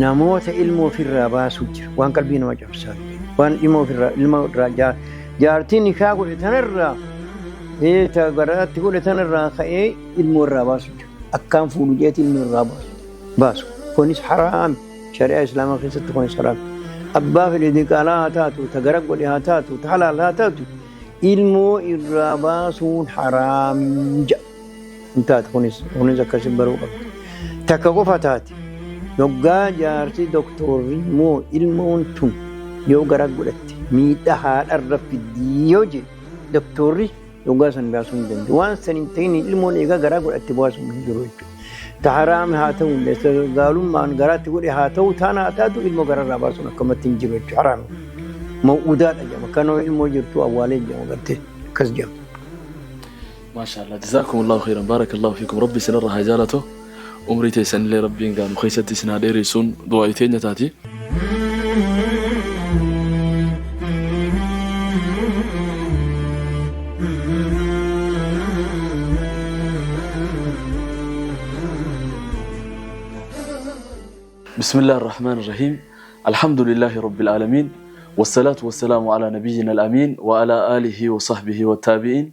Namoota ilmoo ofirraa baasuu jira. Waan qalbii nama cabsaa. Waan ilmoo ofirraa ilma irraa jaartiin nikaa godhe tanarraa ta garaatti godhe tanarraa ka'ee ilmoo irraa baasu jira. Akkaan fuudhu jeeti ilmoo irraa baasu. Baasu. Kunis haraami. Shari'aa Islaamaa keessatti kunis haraami. Abbaa fedhe diqaalaa haa taatu, ta gara godhe haa taatu, ta halaal haa taatu, ilmoo irraa baasuun haraami jedha. Hin taatu kunis kunis akkasi baruu qabdi. Takka qofa taate yoggaa jaarsi doktorri moo ilmoon tun yoo gara godhatte miidhaa haadharra fiddii yoo jedhe doktorri yoggaa san baasuu hin danda'u. Waan san hin ta'in ilmoon eegaa garaa godhatte baasuun hin jiru jechuudha. Ta haraam haa ta'u gaalummaan garaatti godhe haa ta'u taan haa taatu ilmoo gararraa baasuun akkamatti hin jiru jechuudha haraam. Maw'udaadha jedhama. Kanoo ilmoo jirtu awwaalee jedhama gartee akkas jedhama. Maashaallah jazaakumullahu khayran baarakallahu fiikum rabbi isinirra haa jaalatu umrii teessanillee rabbiin gaanu keessatti isin haa dheeressuun du'aa teenya taati. بسم الله الرحمن الرحيم الحمد لله رب العالمين والصلاة والسلام على نبينا الأمين وعلى آله وصحبه والتابعين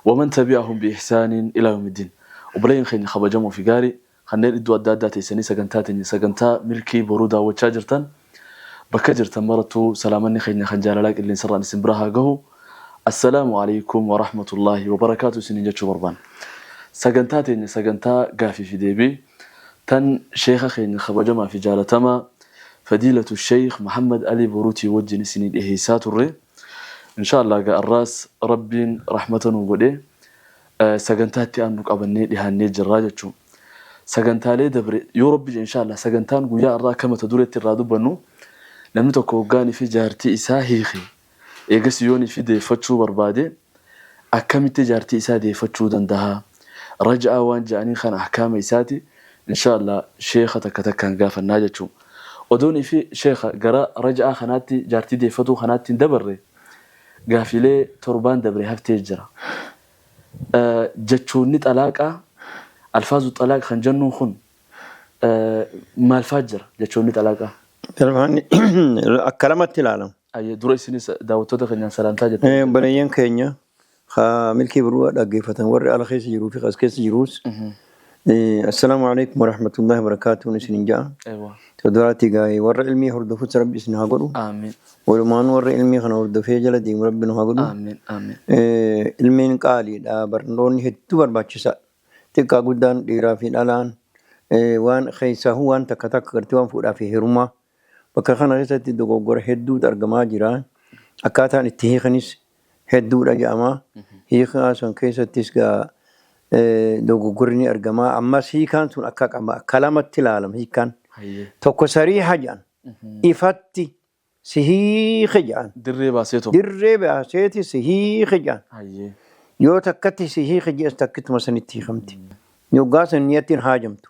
ومن تبعهم بإحسان إلى يوم الدين. Obboleeyyan keenya kabajamoo fi gaarii kanneen iddoo adda addaa teessanii sagantaa teenya sagantaa Milkii Boruu daawwachaa jirtan, bakka jirtan marattuu salaamanni keenya kan jaalalaa qilleensarraan isin bira haa gahu. Assalaamu alaikum wa rahmatullaahi wa barakaatu isiniin jechuu barbaanna. Sagantaa teenya sagantaa gaafii fi deebii tan sheekha keenya kabajamaa fi jaalatamaa Fadiilatu Sheekh Muhammad Alii Boruutii wajjin isinii dhiheessaa turre. Inshaa Allah egaa arraas Rabbiin rahmata nuu godhee sagantaa itti aannu qabannee dhihaannee jirraa jechuu. Sagantaalee dabre yoo Rabbi jedhe inshaa Allah sagantaan guyyaa arraa akka mata dureetti irraa dubbannu, namni tokko hoggaanii fi jaartii isaa hiike eegas yoonii fi deeffachuu barbaade akkamitti jaartii isaa deeffachuu dandaha, raj'aa waan ja'aniin kana ahkaama isaati inshaa Allah sheekha takka takkaan gaafannaa jechuu. Odoonii fi sheekha gara raj'aa kanaatti, jaartii deeffatuu kanaatti hin dabarre, gaafiilee torbaan dabre haftee jira. Jechoonni xalaaqaa, alfaazu xalaaq kan jennuun kun maal faa jira jechoonni xalaaqaa? Akka lamatti ilaalamu. Ayyee, dura isinis daawwattoota keenyaan salaamtaa jettan. Obboleeyyan keenya ka Milkii Birruu dhaggeeffatan, warri ala keessa jiruu fi as keessa jirus, assalaamu alaikum warahmatullahi wabarakaatuun isinin ja'a. Duraatti gaa'ee warra ilmii hordofus Rabbi isin haa godhu. Amiin. Walumaan warra ilmii kana hordofee jala deemu Rabbi nu haa godhu. Amiin, amiin. Ilmiin qaaliidha. Barnoonni hedduu barbaachisaadha. Xiqqaa guddaan, dhiiraa fi dhalaan, waan keessaahuu waan takka takka gartee waan fuudhaa fi heerumaa bakka kana keessatti dogoggora hedduutu argamaa jira. Akkaataan itti hiikanis hedduudha jedhama. Hiikaa sun keessattis gaa dogoggorri ni argama. Ammas hiikaan sun akka qaba akka lamatti ilaalama hiikaan. Tokko sariiha jedhan, ifatti si hiike jedhan. Dirree baasee tokko. Dirree baaseeti si hiike jedhan. Yoo takkatti si hiike jedhes takkituma sanitti hiikamti. Yoggaa san niyattiin haajamtu.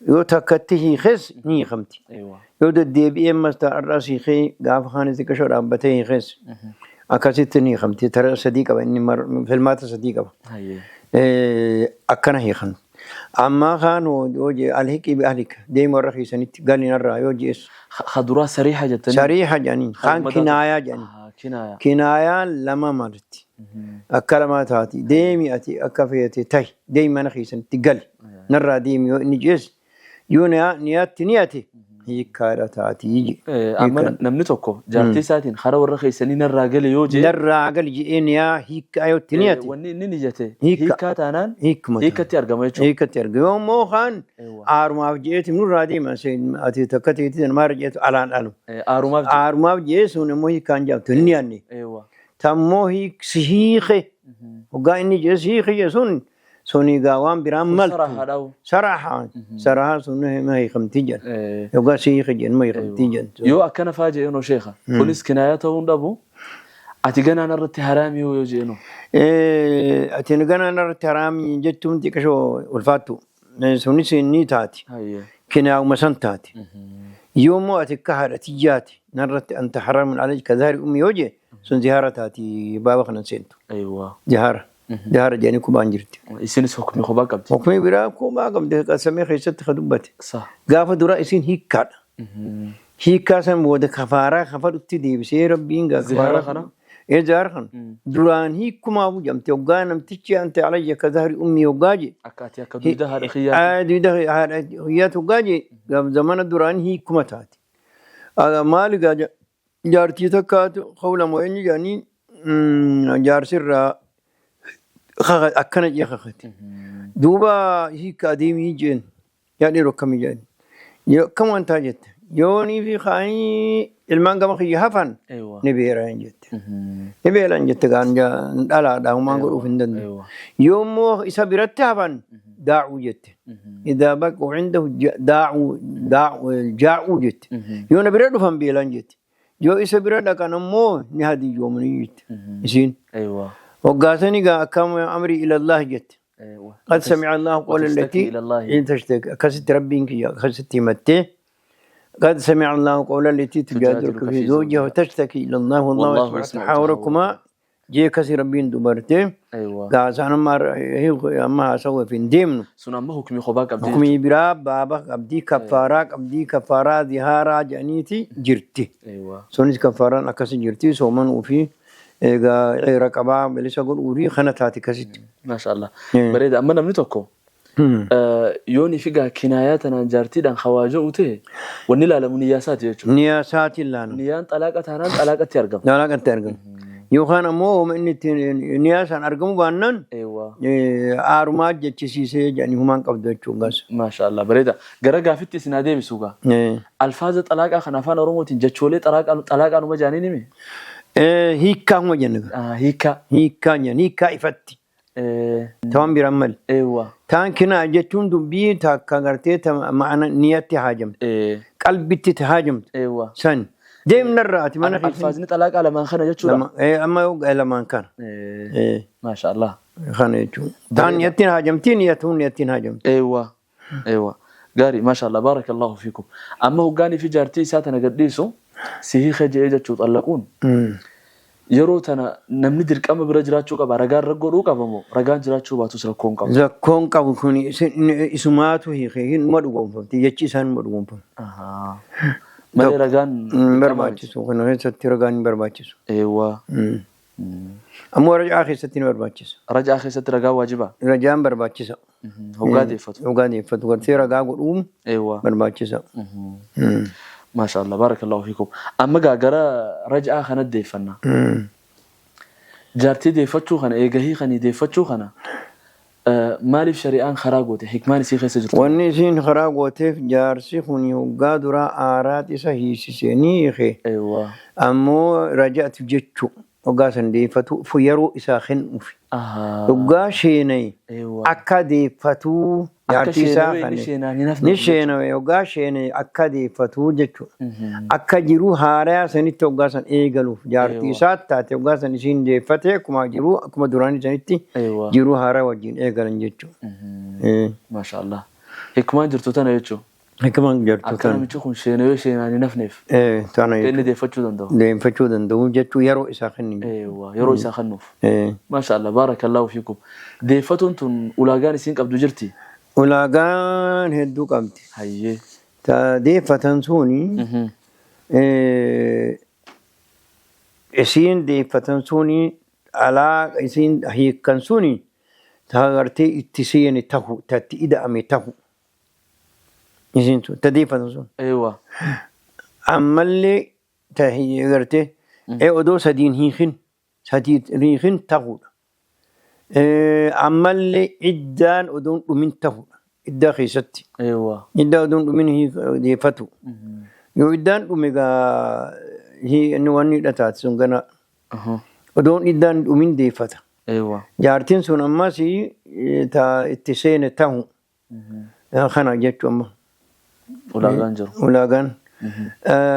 Yoo takkatti hiikes ni hiikamti. Yoo deddeebi'ee ammas ta har'as hiikee gaafa kaanis xiqqashoo dhaabbatee hiikes akkasitti ni hiikamti. Tara sadii qaba inni, filmaata sadii qaba. Akkana hiikan. Ammaa kaan yoo jee alhiqii bi ahlika, deemi warra keessanitti gali narraa yoo jees. Ha duraa sariiha jettanii. Sariiha jedhaniin. Kaan kinaayaa jedhaniin. Kinaayaa. Kinaayaan lama marti. Akka lamaa taati. Deemi ati akka feete tahi. Deemi mana keessanitti gali. Narraa deemi yoo inni jees, yoo niyaatti niyate hiikkaadha taati je. Amma namni tokko jaartii isaatiin hara warra keessanii narraa gale yoo jee. Narraa gali jedhee niyaa hiikkaa yoo itti niyate. Wanni inni niyate Hiikka. Hiikkaa taanaan Hiikkuma ta'a. Hiikkatti argama jechuudha. Hiikkatti arga. Yoo immoo kaan aarumaaf je'eeti nurraa deema ati takka teetii maara jeetu alaan alu. Aarumaaf jedhe. Aarumaaf je'ee sun immoo hiikkaan jaabtu hin niyanne. Tammoo si hiike. Hoggaa inni je'e si hiike je'e sun suni egaa waan biraan Kun maltu. saraha dhawu. Saraha. Saraha sun ma hiikamti jedhan. Hoggaa si hiike jedhan ma hiikamti jedhan. Yoo akkana faa je'eenoo sheekha. Kunis kinaayaa ta'uu hin dhabu. Ati ganaan irratti haraamii yoo je'eenoo. Ati ganaan irratti haraamii jechuun xiqqashoo ulfaattu. Sunis ni taati. Kinaayuma san taati. Yoo immoo ati akka haadha tiyyaati narratti anta haraamun alayka ka zahri ummi yoo jee, sun zihaara taati, baaba kanan seentu. Zihaara. Zihaara jedhanii kubaan jirti. Isinis hukmii kophaa qabdi. Hukmii biraa kubaa qabdi qasamee keessatti ka dubbate. Sah. Gaafa duraa isiin hiikkaadha. Hiikkaa san booda kafaaraa kafalutti deebisee Rabbiin gaa Zihaara kafaaraa kana? Ee zihaara kana. Duraan hiikkumaafu jamte hoggaa namtichi ante alayya ka zahri ummii hoggaa je. Akka ati akka dugda haadha kiyyaati. Dugda haadha kiyyaati hoggaa je gaaf zamana duraan hiikkuma taate. Maali gaa jaartii takkaatu qawla moo eenyu jedhanii jaarsirraa akkana jee kakate. Duuba hiikkaa deemii jeen yaa dhiiroo akkamii jedhani. Yoo akkam wantaa jette. Yoonii fi kaanii ilmaan gama kiyya hafan ni beelaan jette. Ni beelaan jette gaan dhalaadha humaan godhuuf hin danda'u. Yoo immoo isa biratti hafan daa'uu jette. Idaa baquu indahu daa'uu jaa'uu jette. Yoo na bira dhufan beelaan jette. Yoo isa bira dhaqan ammoo ni hadiyyoomanii jette isiin. Hoggaasanii gaa akkam amrii ilallaah jette. قد سمع الله قول وتشتكي التي إلى الله. إن تشتكي كست ربك كست متى قد سمع الله قول التي تجادلك في زوجها وتشتكي إلى الله والله والله يسمع يسمع تحاوركما جي كسي ربين دبرتي Eewwa. قاعد ما هي ما سوى في ديمن Sun amma hukmii kophaa qabdi. حكمي برا بابا قبدي كفارة قبدي كفارة ظهارة جانيتي جرتي Eewwa. سونيس كفارة أكسي جرتي سومن وفي رقبة بلسا قول أوري خنتاتي كسيت. Maasha Allah. Bareeda amma namni tokko yoonii fi gaa kinaayaa tanaan jaartiidhaan hawaaja'u ta'e wanni ilaalamu niyyaa isaati jechuudha. Niyyaa isaatiin ilaalama. Niyyaan xalaaqa taanaan xalaaqatti argama. Xalaaqatti argama. Yookaan ammoo inni ittiin niyyaa isaan argamu baannaan aarumaa jechisiisee jedhanii humaan qabdu jechuun gaasa. Maasha Allah bareeda. Gara gaafitti isin haa deebisu gaa. Alfaaza xalaaqaa kan afaan Oromootiin jechoolee xalaaqaanuma jaaniin himi? Hiikkaa huma jenna. Hiikkaa. Hiikkaa jenna hiikkaa ifatti. Ta'an biraan malee. Taan kinaa jechuun dubbii takka gartee ma'ana niyyatti haajamtu. Qalbitti haajamtu. San deemnarraa ati mana keessatti. Alfaazni xalaaqaa lamaan kana jechuudha. Amma lamaan kana. Maasha Allah. Kana jechuun. Taan niyyattiin haajamtii niyyatuun niyyattiin haajamtu. Eewwa. Eewwa. Gaarii maasha Allah baarakallahu fiikum. Amma hoggaanii fi jaartii isaa tana gadhiisu si hiika je'ee jechuu xallaquun. Yeroo tana namni dirqama bira jiraachuu qaba ragaan rakkoo qaba moo ragaan jiraachuu baatus rakkoon qabu. Rakkoon qabu kun isumaatu hiikee hinuma dhugoomfamti jechi isaan hinuma dhugoomfamti. Malee ragaan hin barbaachisu kana keessatti ragaan hin barbaachisu. Eewwa. Ammoo rajaa keessatti ni barbaachisa. Rajaa keessatti ragaan waajibaa? Rajaan barbaachisa. Hoggaa deeffatu. Hoggaa deeffatu gartee ragaa godhuun barbaachisa. Maasha Allah baarakallahu fiikum. Amma gaa gara rajaa kana deeffanna. Jaartii deeffachuu kana eegahii kanii deeffachuu kana maaliif shari'aan karaa goote hikmaan isii keessa jirtu? Wanni isiin karaa gooteef jaarsi kun hoggaa duraa aaraat isa hiisisee ni hiike. Ammoo rajaatu jechuu hoggaa san deeffatu yeroo isaa kennuuf. Hoggaa sheenayi akka deeffatuu jaartii isaa kana. Ni sheenawe hoggaa sheenayi akka deeffatuu jechuudha. Akka jiruu haaraa sanitti hoggaa san eegaluuf jaartii isaa taate hoggaa san isiin deeffate akkuma jiruu akkuma duraanii sanitti jiruu haaraa wajjin eegalan jechuudha. Maasha Allah. Hikmaan jirtu tana jechuudha. Hikmaan jirtu Akka tana. namichi kun sheenawee sheenaan hin hafneef. Tana Inni jechuudha. deeffachuu danda'u. Deeffachuu danda'u jechuu yeroo isaa kennu. Yeroo isaa kennuuf. Maasha Allah baarakallahu fiikum. Deeffatuun tun ulaagaan isiin qabdu jirti? Ulaagaan hedduu qabdi. Hayyee. Ta deeffatan suni isiin deeffatan suni alaa isiin hiikkan suni ta gartee itti seene tahu ta itti ida'ame tahu. Isiin sun ta deeffatan sun. Eewwa. Ammallee ta gartee odoo sadiin hiikin sadiin hiikin tahuudha. Ammallee iddaan odoon dhumin tahuudha. Iddaa keessatti. Eewwa. Iddaa odoon dhumin deeffatu. Yoo iddaan dhume gaa inni wanni hidhataati sun gana. Odoon iddaan dhumin deeffata. Eewwa. Jaartiin sun ammas ta itti seene tahu. Kana jechuu amma. Ulaagaan jiru. Ulaagaan.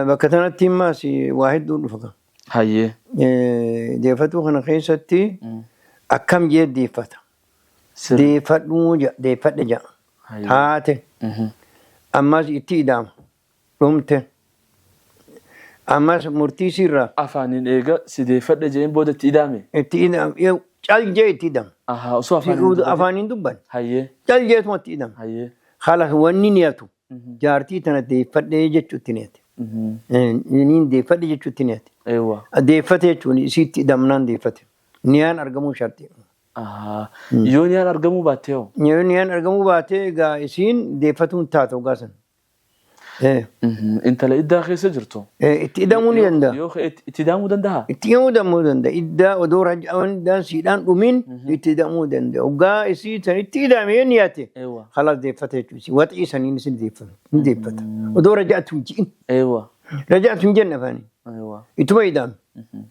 Bakka tanatti ammas waa hedduu dhufa. Hayyee. Deeffatuu kana keessatti akkam jee deeffata. Deeffadhuu jedha deeffadhe jedha. Taate. Ammas itti ida'ama. Dhumte. Ammas murtii sirraa. Afaaniin eega si deeffadhe jeen booda itti ida'ame. Itti ida'ame. Cal jee itti hidhama. Ahaa, osoo afaan hin dubbatin. Afaan hin dubbanne. Hayyee. Cal jeetuma itti hidhama. Hayyee. Haala wanni niyatu jaartii tana deeffadhee jechuutti niyate. Niin deeffadhe jechuutti niyate. Eewwa. Deeffate jechuun isiitti hidhamnaan deeffate. Niyaan argamuu sharti. Ahaa. Yoo niyaan argamuu baatte hoo? Yoo niyaan argamuu baate egaa isiin deeffatuun taata hoggaa sana. Intala iddaa keessa jirtu. Itti hidhamuu ni danda'a. Yoo ka'e itti hidhamuu danda'a? Itti hidhamuu danda'a. Iddaa odoo raja'aan iddaan siidhaan dhumin itti hidhamuu danda'a. Hoggaa isii sanitti hidhamee niyate. Eewwa. Khalaas deeffate jechuudha. Waxii saniin isin deeffata. Ni deeffata. Odoo raja'atu hin ji'in. Eewwa. Raja'atu hin jenne afaanii. Eewwa. Ittuma hidhame.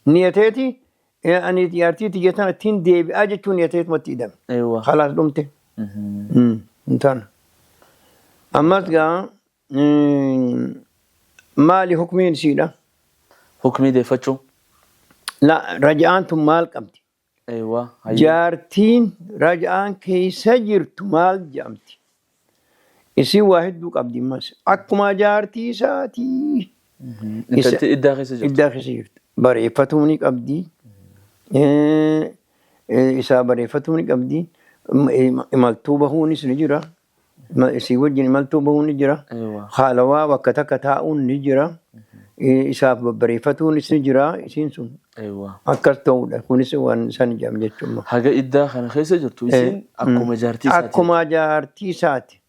Niyateeti ani jaartii tiyya tana ittiin deebi'aa jechuun niyateetuma itti hidhame. Eewwa. Khalaas dhumte. Hin taana. Ammas gaa maali hukmiin isiidha? Hukmii deeffachuu. La raja'aan tun maal qabdi? Eewwa. Hayyee. Jaartiin raja'aan keessa jirtu maal jedhamti? Isiin waa hedduu qabdi ammas. Akkuma jaartii isaatii. Intalti iddaa keessa jirtu. Iddaa keessa jirtu. Bareeffatuu ni qabdi. Isaa bareeffatuu ni qabdi. Imaltuu bahuunis ni jira. Isii wajjin imaltuu bahuun ni jira. Eewwa. Haalawaa bakka takka taa'uun ni jira. Isaaf babbareeffatuunis ni jira. Isiin sun Eewwa. akkas ta'uudha. Kunis waan isaan jedhamu jechuudha. Haga iddaa kana keessa jirtu isiin akkuma jaartii isaati. Akkuma jaartii isaati.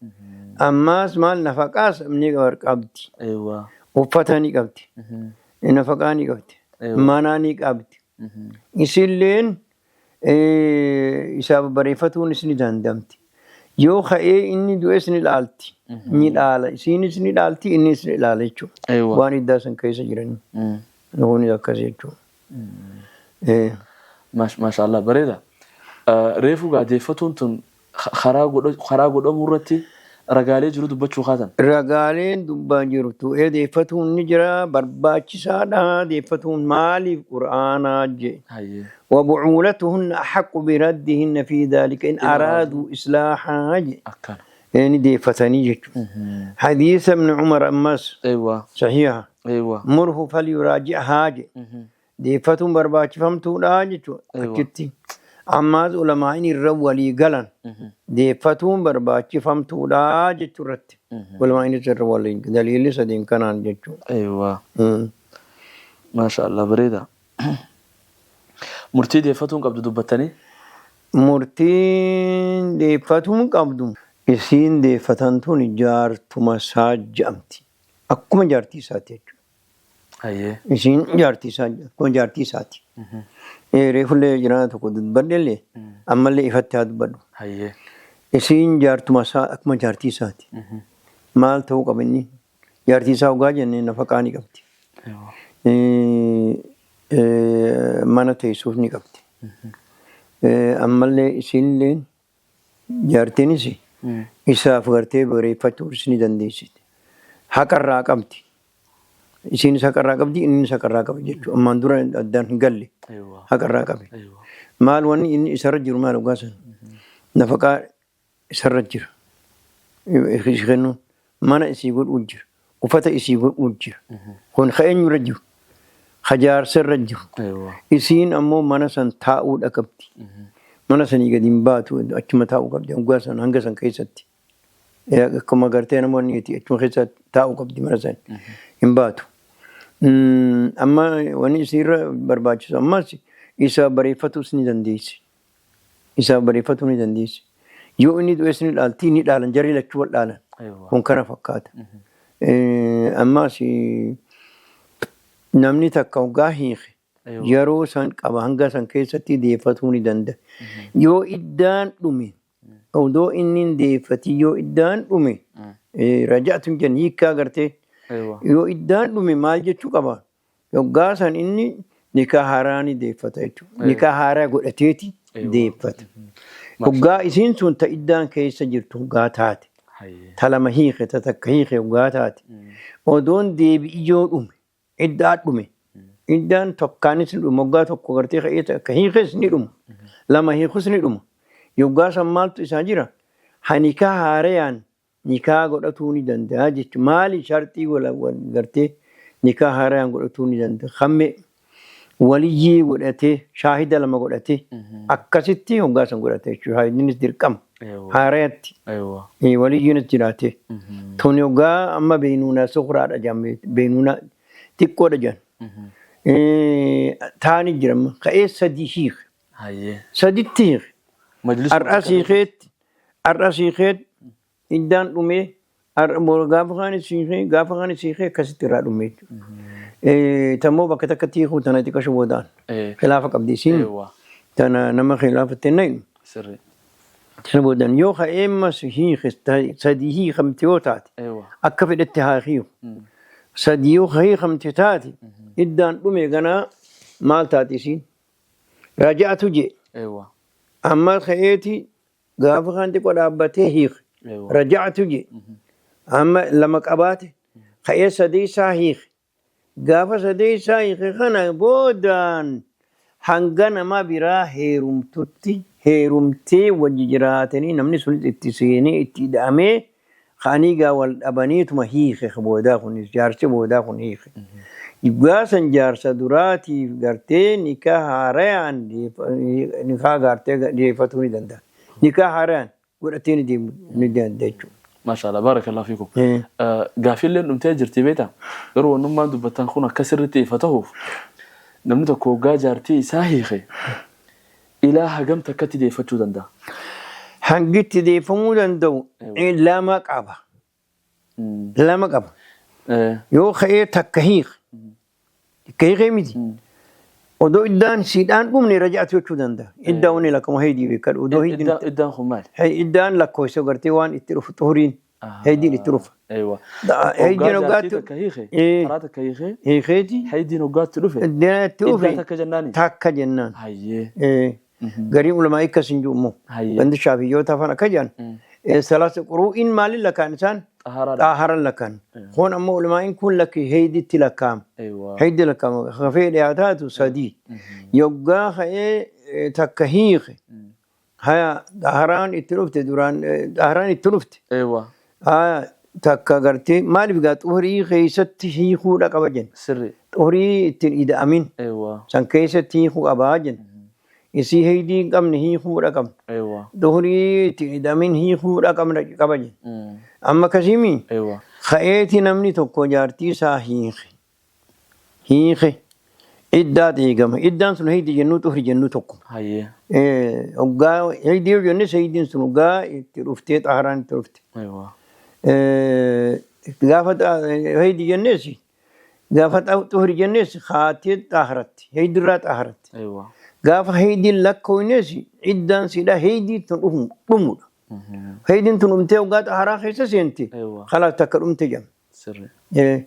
Ammas maal nafaqaas ni qabdi. Eewwa. Uffata ni qabdi. Nafaqaa ni qabdi. Eewwa. Mana ni qabdi. Isilleen isaa babbareeffatuunis ni dandamti. Yoo ka'ee inni du'es ni dhaalti. Ni dhaala. Isiinis ni dhaalti, innis ni dhaala jechuudha. Eewwa. Waan iddaa san keessa jiranii. Kunis akkas jechuudha. Maasha Allah bareeda. Reefu gaa deeffatuun tun karaa godhamuu irratti ragaalee jiru dubbachuu kaatan. Ragaaleen dubbaa jirtu deeffatuun ni jira barbaachisaadha. Deeffatuun maaliif qur'aanaa jee. Hayyee. وبعولتهن أحق بردهن في ذلك إن أرادوا إصلاحا جي. Akkana. يعني ديفتني جت. حديث ابن عمر أمس Eewwa. صحيح Eewwa. مره فليراجعها جي. ديفتون برباچ فهمتو لا جت. أيوة. أكتي أماز علماء الرولي قلن ديفتون برباچ فهمتو لا جت رت. علماء الرولي دليل سدين كانان جت. Eewwa. Maasha Allah bareeda. Murtii deeffatuun qabdu dubbattanii? Murtiin deeffatuun qabdu isiin deeffatan tun jaartuma isaa jedhamti. Akkuma jaartii isaati jechuudha. Hayyee. Isiin jaartii isaa akkuma jaartii isaati. Reefullee jiraana tokko dubbadhellee ammallee ifatti haa dubbadhu. Hayyee. Isiin jaartuma isaa akkuma jaartii isaati. Maal ta'uu qaba inni? Jaartii isaa dhugaa jennee nafaqaa ni qabdi. Eewwa. Mana teessuuf ni qabdi. Ammallee isiinillee jaartiinis isaaf gartee bareeffachuus ni dandeessiti. Haqarraa qabdi. Isiinis haqarraa qabdi, innis haqarraa qaba jechuudha. Ammaan dura addaan hin galle Eewwa. haqarraa qabe. Eewwa. Maal wanni inni isarra jiru maal dhugaa sana? Nafaqaa isarra jira. Isii kennuun mana isii godhuu jira. Uffata isii godhuu jira. Kun ka eenyurra jiru? Ka jaarsarra jiru. Eewwa. Isiin ammoo mana san taa'uudha qabdi. Mana sanii gadi hin baatu achuma taa'uu qabdi. Hoggaa san hanga san keessatti. Akkuma gartee namoonni itti achuma keessa taa'uu qabdi mana san hin baatu. Amma wanni isiirra barbaachisu ammas isa bareeffatus ni dandeessi. Isa bareeffatuu ni dandeessi. Yoo inni du'es ni dhaalti ni dhaalan jarri lachuu wal dhaalan. Eewwa. Kun kana fakkaata. Ammas namni takka hoggaa hiike Eewwa. yeroo san qaba hanga san keessatti deeffatuu ni danda'a. Yoo iddaan dhume odoo inni hin deeffatin yoo iddaan dhume raja'atu hin jennu hiikkaa gartee Eewwa. yoo iddaan dhume maal jechuu qaba? Hoggaa san inni nikaa haaraa ni deeffata jechuudha. Nikaa haaraa godhateeti Eewwa. deeffata. Hoggaa isiin sun ta iddaan keessa jirtu hoggaa taate. Hayyee. Ta lama hiike ta takka hiike hoggaa taate. Odoon deebi'i yoo dhume iddaa dhume. Iddaan tokkaanis ni dhuma hoggaa tokko gartee ka'ee takka hiikes ni dhuma. Lama hiikus ni dhuma. Yoggaa san maaltu isaa jira? Ha nikaa haarayaan nikaa godhatuu ni danda'a jechuudha. Maali sharxii wal gartee nikaa haarayaan godhatuu ni danda'a. Hamme Waliyyii godhatee shaahida lama godhatee akkasitti hoggaa san godhate jechuudha. Shaahidnis dirqama. Haarayatti. Waliyyiinis jiraate. Tuni hoggaa amma beenuuna sukuraadha jedhan, beenuuna xiqqoodha jedhan. Taani jira amma ka'ee sadi hiike. Saditti hiike. Har'a siikeetti har'a siikeetti iddaan dhumee gaafa kaan siikee gaafa kaan siikee akkasitti irraa dhumee jechuudha. Tammoo bakka takkatti hiikuu tana xiqqasho boodaan. Khilaafa qabdi isiin. Tana nama khilaafatti hin naqnu. Sana boodaan yoo ka'ee ammas hiike sadii hiikamte yoo taate akka fedhetti haa hiiku. Sadii yoo hiikamte taate iddaan dhume ganaa maal taati isiin? Raja'atu jee. Amma ka'eeti gaafa kaan xiqqoo dhaabbatee hiike. Raja'atu jee. Amma lama qabaate ka'ee sadii isaa hiike. Gaafa sadii isaa hiike kana boodaan hanga nama biraa heerumtutti heerumtee wajji jiraatanii namni sunis itti seenee itti ida'amee ka'anii gaa wal dhabaniituma hiike boodaa kunis jaarsi boodaa kun hiike. Gaasan jaarsa duraatiif gartee nikaa haarayaan nikaa gartee deeffatuu ni danda'a. Nikaa haarayaan godhatee ni deemu ni danda'a jechuudha. Maashaallah, baarakallahu fiikum. Gaaffiilleen dhumtee jirti beektaa? Garuu wannummaan dubbattan kun akka sirriitti ifa ta'uuf, namni tokko hoggaa jaartii isaa hiike ilaa hagam takkatti deeffachuu danda'a? Hangi itti deeffamuu danda'u lama qaba. Lama qaba. Yoo ka'ee takka hiike. Takka hiikee miti. Odoo iddaan siidhaan dhumne raja'atu jechuu danda'a. Iddaa wanni lakkuma heydii beekadhu. Odoo heydin Iddaan kun maali? Iddaan lakkoofsa gartee waan itti dhufu xuhuriin heydiin itti dhufa. Heydiin hoggaatti takka hiike karaa takka hiike hiikeeti heydiin hoggaatti dhufe iddaan itti dhufe iddaa takka jennaani. Takka jennaan. Gariin ulamaa akkas hin jiru immoo. Gandi shaafiyyoota afaan akka jedhan. Salaasa quruu'iin maaliin lakkaan isaan? Xaaharan lakkaan. Kun ammoo ulamaa'in kun lakki heyditti lakkaa'ama. Heydi lakkaa'ama. Hafee dhiyaataatu sadii. Yoggaa ka'ee takka hiike. Haya xaaharaan itti dhufte duraan xaaharaan itti dhufte. Haya takka gartee maaliif gaa xuhurii keessatti hiikuudha qaba jenna. Xuhurii ittiin ida'amin. San keessatti hiikuu qabaa jenna. Isii heydii hin qabne hiikuudha qabna. Xuhurii ittiin ida'amin hiikuudha qabna qaba jenna. Amma akkasiimi ka'eeti namni tokko jaartii isaa hiike. Hiike. Iddaat eegama. Iddaan sun heydii jennuu xuhuri jennuu tokko. Hoggaa heydii yoo jennes heydiin sun hoggaa itti dhuftee xaharaan itti dhufte. Gaafa heydii jennes gaafa xuhuri jennes haatee xaharatti. Heydirraa xaharatti. Gaafa heydiin lakkooynes iddaan siidha heydii tun dhumudha. Heydiin tun dhumtee hoggaa xaharaa keessa seente. Khalaas takka dhumte jedhama.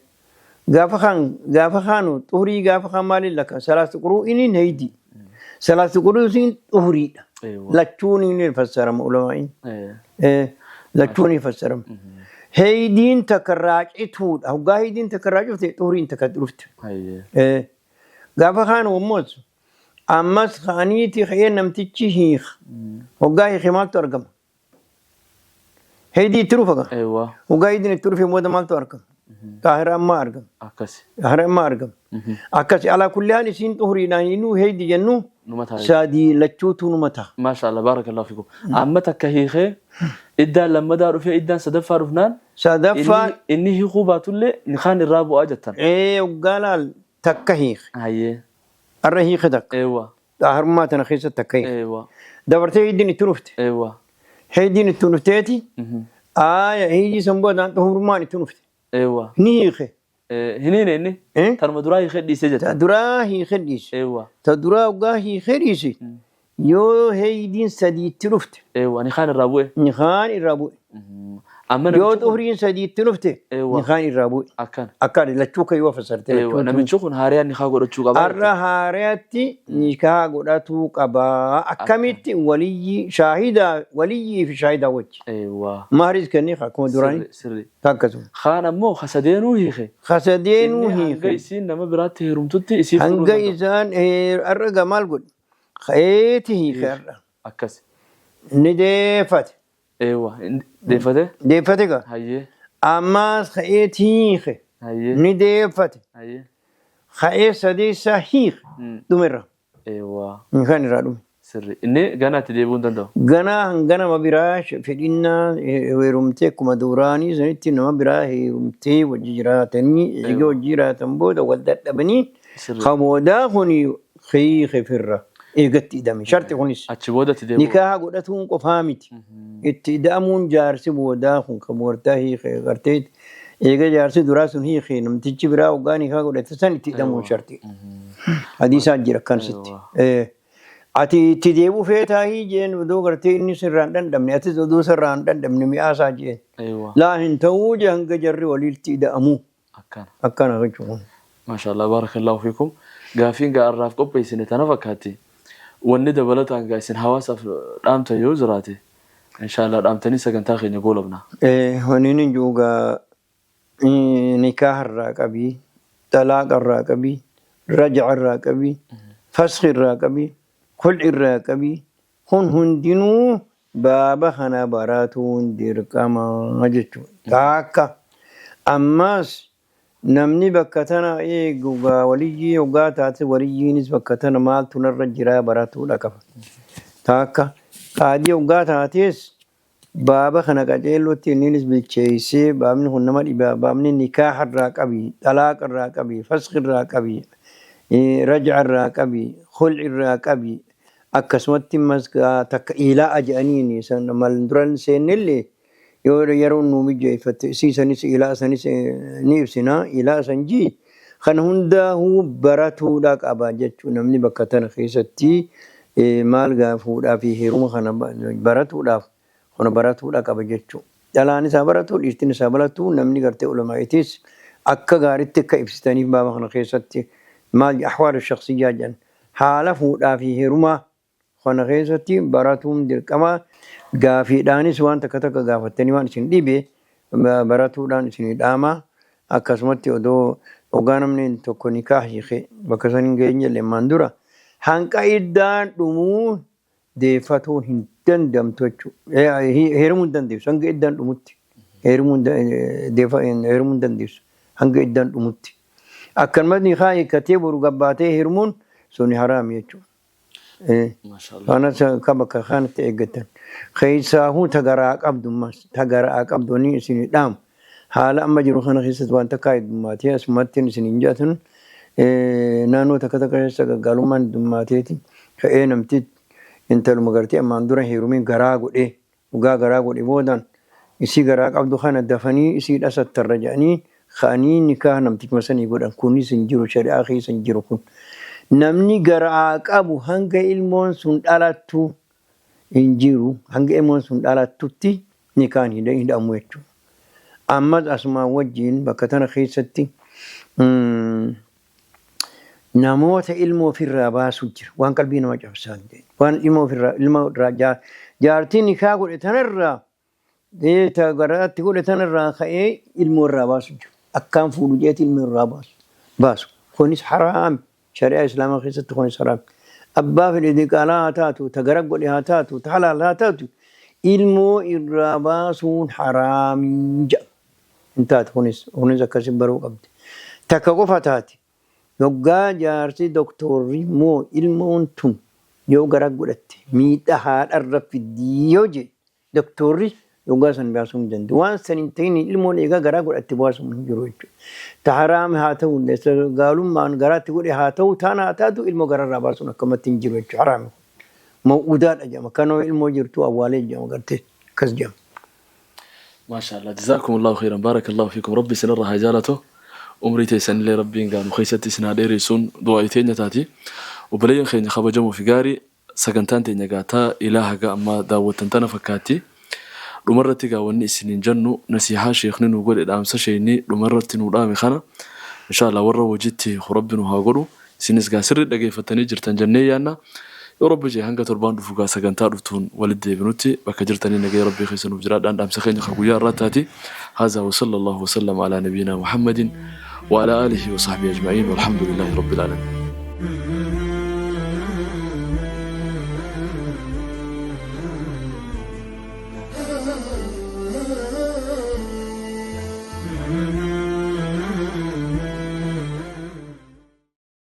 Gaafa kaan gaafa kaanu xuhurii gaafa kaan maaliin lakka salaas quru'iniin heydii. Salaas quru'iniin xuhuriidha. Lachuun ni fassarama ulamaa'in. Lachuun ni fassarama. Heydiin takka raacituudha. Hoggaa heydiin takka raacifte xuhuriin takka dhufte. Gaafa kaanu ammoo ammas kaaniiti ka'ee namtichi hiika. Hoggaa hiike maaltu argama? Heydii itti dhufa gaa. Hoggaa heydiin itti dhufe booda maaltu argama? Xaahira ammaa argama. Xaahira ammaa argama. Akkasi alaa kulli haal isiin xuhuriidhaan inuu heydi jennu sadii lachuutu numa ta'a. Maashaallah, baarakallahu fiikum. Amma takka hiikee iddaan lammadaa dhufee iddaan sadaffaa dhufnaan Sadaffaa inni hiikuu baatullee nikaan irraa bu'aa jettan. Hoggaa laal takka hiike. Har'a hiike takka. Xaahirummaa tana keessatti takka hiike. Dabartee heydiin itti dhufte. Heydiin itti dhufteeti. Aaya heydii san boodaan xuhurummaan itti dhufte. Ni hiike. Hin hiine inni. Tanuma duraa hiikee dhiisee jetta. Ta duraa hiikee dhiise. Ta duraa hoggaa hiikee dhiise yoo heydiin sadii itti dhufte. Nikaan irraa bu'e. Nikaan irraa bu'e. Amma Yoo xuhuriin sadii itti dhufte nikaan irraa bu'e. Akkana. Akkana lachuu kan yoo fassarte lachuu. Namichi kun haariyaan nikaa godhachuu qaba. Har'a haariyatti nikaa godhatuu qaba. Akkamitti waliyyii shaahidaa waliyyii fi shaahidaa wajji. Mahris kennee akkuma duraanii. Sirri. Akkasuma. Kaan ammoo kasadeenuu hiike. Kasadeenuu Inni hanga hiike. isiin nama biraatti heerumtutti isii fuudhuu Hanga danda'u. isaan har'a gaa maal godhe? Ka'eeti hiike har'a. Akkas. Ni deeffate. Deeffate? Deeffate gaa. Ammas ka'eeti hiike. Ni deeffate. Ka'ee sadeessaa hiik dhumerra. Eewwa. Kan irraa dhume. Sirri. Inni ganaatti deebi'uu hin danda'u. Ganaa hanga nama biraa fedhinnaa heerumtee akkuma duraanii sanitti nama biraa heerumtee wajji jiraatanii eega wajji jiraatan booda wal dadhabanii Sirri. kan boodaa kuni hiike firra eegatti hidhame. Sharti kunis. Achi boodatti deebi'u. Nikaaha godhatuun qofaa miti. Itti hidhamuun jaarsi boodaa kun kan wartaa hiike gartee eega jaarsi duraa sun hiike namtichi biraa hoggaa nikaa godhate san itti hidhamuun sharti. Hadiisaan jira akkansitti. Ati itti deebi'uu feetaa jeen odoo gartee inni sirraa hin dhandhamne atis odoo sirraa hin dhandhamne mi'aasaa jeen. Eewwa. Laa hin ta'uu jee hanga jarri walitti hidhamuu Akkana. akkana jechuudha. Maashaallah barakallahu fiikum. Gaafiin gaa har'aaf qopheessine tana fakkaatti. Wanni dabalataan gaa isin hawaasaaf dhaamtan yoo jiraate inshaallah dhaamtanii sagantaa keenya goolabna. Wanni inni jiru gaa nikaaha irraa qabii, talaaqa irraa qabii, raja'a irraa qabii, fasxi irraa qabii, khul'i irraa qabii kun hundinuu baaba kana baratuun dirqama jechuudha. Taakka ammas namni bakka tana eegu gaa waliyyii hoggaa taate waliyyiinis bakka tana maaltu narra jiraa baratuudha qaba. Taakka qaadii hoggaa taates baaba kana qaceellootti inninis bilcheessee baabni kun nama dhibaa baabni nikaaha irraa qabii, talaaqa irraa qabii, fasxi irraa qabii, raja'a irraa qabii, khul'i irraa qabii akkasumatti ammas takka ilaa'a jedhaniini san mal duran seennellee yoo yeroo nuu mijeeffatte isiisanis ilaa'a sanis ni ibsina ilaa'a san jii kan hundaa'uu baratuudha qaba jechuun namni bakka tana keessatti maal gaa fuudhaa fi heeruma kana baratuudhaaf kana baratuudha qaba jechuudha. Dhalaan isaa baratu, dhiirtiin isaa baratu, namni gartee ulamaa'itis akka gaariitti akka ibsitaniif baaba kana keessatti maal ahwaal shakhsiyyaa jedhan haala fuudhaa fi heerumaa kana keessatti baratuun dirqama gaafiidhaanis waan takka takka gaafattanii waan isin dhibe baratuudhaan isin dhaama akkasumatti odoo hoggaa namni tokko nikaa hiike bakka san hin geenye lemmaan dura hanqa iddaan dhumuu deeffatuun hin dandamtu jechuudha. Heerumuu hin dandeessu hanga iddaan dhumutti. Heerumuu hin dandeessu hanga iddaan dhumutti. Akkanumatti nikaa hiikkatee boru gabbaatee heerumuun suni haraami jechuudha. Maashaallah. Kanas kan bakka kanatti eeggatan. Keessaahuu tagaraa qabdu ammas tagaraa qabdu ni isin dhaamu. Haala amma jiru kana keessatti waan takka heddummaatee asumatti isin hin jaatan naannoo takka takka keessa gaggaalummaan heddummaateeti. Ka'ee namti intaluma gartee ammaan dura heerumiin garaa godhee dhugaa garaa godhe boodaan isii garaa qabdu kana dafanii isii dhasattarra jedhanii ka'anii nikaa namtichuma sanii godhan kunis hin jiru shari'aa keessa hin jiru kun. Namni garaa qabu hanga ilmoon sun dhalattu hin jiru hanga ilmoon sun dhalattutti nikaan hidhamu jechuudha. Ammas asumaan wajjin bakka tana keessatti namoota ilmoo ofirraa baasu jira waan qalbii nama cabsaa ta'e waan ilmoo ofirraa ilma irraa jaartiin nikaa godhe tanarraa garaatti godhe tanarraa ka'ee ilmoo irraa baasu jira. Akkaan fuudhu jeeti ilmoo irraa baasu. Kunis haraami. Shari'aa islaamaa keessatti kunis haraami. Abbaa fedhe diqaalaa haa taatu, ta gara godhe haa taatu, ta halaal haa taatu ilmoo irraa baasuun haraamii jedha. Hin taatu kunis akkasii baruu qabdi. Takka qofa taati. Yoggaa jaarsi doktorri moo ilmoon tun yoo gara godhatte miidhaa haadharra fiddii yoo jedhe doktorri yoggaa san baasuu hin danda'u. Waan san hin ta'in ilmoon eegaa garaa godhatte baasuun hin jiru jechuudha. Ta haraam haa ta'u gaalummaan garaatti godhe haa ta'u taana haa taatu ilmoo gararraa baasuun akkamatti hin jiru jechuudha haraami. Maw'uudaadha jedhama. Kanoo ilmoo jirtu awwaalee jedhama gartee akkas jedhama. Maashaallah jazaakumullahu khairan barakallahu fiikum rabbi isinirra haa jaalatu. Umrii teessan illee rabbiin gaanu keessatti isin haa dheeressuun du'aa teenya taati. Obboleeyyan keenya kabajamoo fi gaarii sagantaan teenya gaataa ilaa haga ammaa daawwattan tana fakkaatti. Dhumarratti gaa wanni isiniin jennu nasihaa sheekni nu godhe dhaamsa sheekni dhumarratti nu dhaame kana inshaallah warra hojiitti rabbi nu haa godhu isinis gaa sirrii dhageeffattanii jirtan jennee yaanna. Yoo rabbi jee hanga torbaan dhufu gaa sagantaa dhuftuun walitti deebinutti bakka jirtanii nagaya rabbii keessa nuuf jiraadhaan dhaamsa keenya kan guyyaa irraa taati. Haazaa wa sallallahu wa sallam alaa nabiyyinaa Muhammadin wa alaa aalihi wa sahbihi ajma'iin walhamdulillahi rabbil aalamiin.